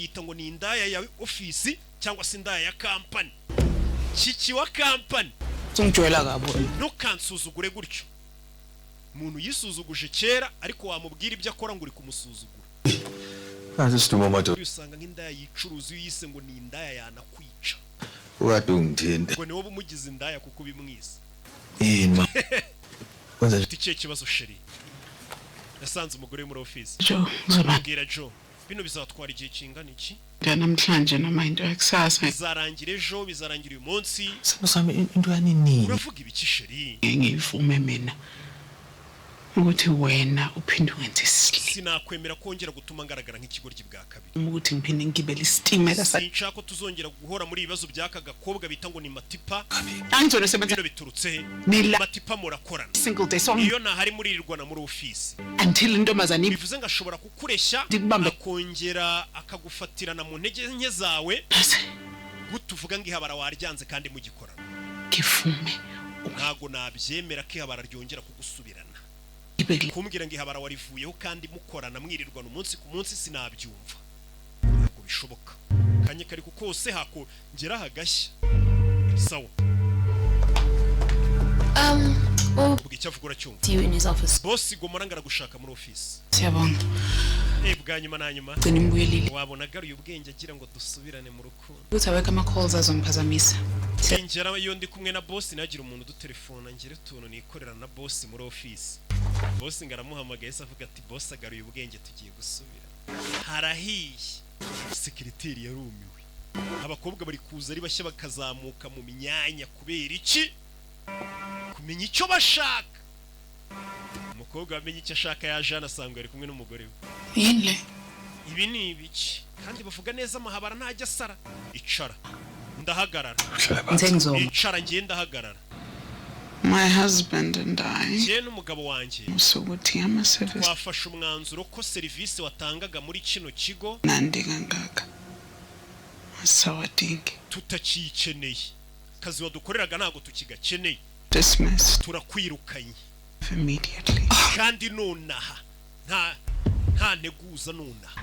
Bayita ngo ni indaya ya ofisi cyangwa se indaya ya kampani, kiki wa kampani. Sungijwayela kabi wena. Ntukansuzugure gutyo. Umuntu yisuzuguje kera, ariko wamubwira ibyo akora ngo uri kumusuzugura. Nasi Uriya usanga nk'indaya yicuruza, iyo uyise ngo ni indaya yanakwica. Ukade ungithinta. Ngo ni wowe umugize indaya kuko ubimwise. Yini ma? Wenza Ufite ikihe kibazo, chérie? Yasanze umugore we muri ofisi. Joe, kuzoba Bwira Joe, bino bizatwara igihe kingana iki? namhlanje noma into yakusasa. Bizarangira ejo? Bizarangira uyu munsi? Sithando sami, into yanini? Uravuga ibiki, chérie? Ngivume mina ukuthi wena uphinde ungenze isilima. Sinakwemera kongera gutuma ngaragara nk'ikigoryi bwa kabiri. Ukuthi ngiphinde ngibele isitimela sa. Sinshaka ko tuzongera guhora muri ibibazo by'aka gakobwa bita ngo ni Matipa. Angizona sebenza. Bino biturutse he? Nila Matipa murakorana. single day song Iyo ntahari muririrwana muri ofisi. until intombazane Bivuze ngo ashobora kukureshya, Ndikubambe. akongera akagufatirana mu ntege nke zawe. Base. Gute uvuga ngo ihabara waryanze kandi mugikorana? Ngivume. Ntago nabyemera ko ihabara ryongera kugusubirana. Ugibele. Kumbwira ngo ihabara warivuyeho kandi mukorana, mwirirwana umunsi ku munsi, sinabyumva, ntabwo bishoboka. Kanye kari ku kose hakongera hagashya, sawa. We'll Ubwo icyo avuga uracyumva. see you in his office. Boss Gomora ngo aragushaka muri ofisi. Siyabonga. Bwa nyuma na nyuma. Gcina imbuyelile. Wabona agaruye ubwenge agira ngo dusubirane mu rukundo. Ukuthi awekho ama-calls azomphazamisa. Ngera iyo ndi kumwe na boss, ntagire umuntu udutelefona, ngire utuntu nikorera na boss muri ofisi. Boss ngo aramuhamagaye se, avuga ati: "Boss agaruye ubwenge, tugiye gusubira." Harahiye, sekiriteri yarumiwe. Abakobwa bari kuza ari bashya bakazamuka mu myanya kubera iki? Kumenya icyo bashaka. Umukobwa wamenye icyo ashaka yaje hano, asanga ari kumwe n'umugore we. Yini le? Ibi ni ibiki? Kandi bavuga neza, amahabara ntajya asara. Icara, ndahagarara. Ngithe ngizoma. Icara, ngiye ndahagarara. My husband and I Njye n'umugabo wanjye sokuthi ama-service twafashe umwanzuro ko serivisi watangaga muri kino kigo nandi kangaka asawadingi. tutakiyikeneye. Akazi wadukoreraga ntabwo tukigakeneye. Dismissed. Turakwirukanye. Immediately. Kandi nonaha, nta nteguza, nonaha.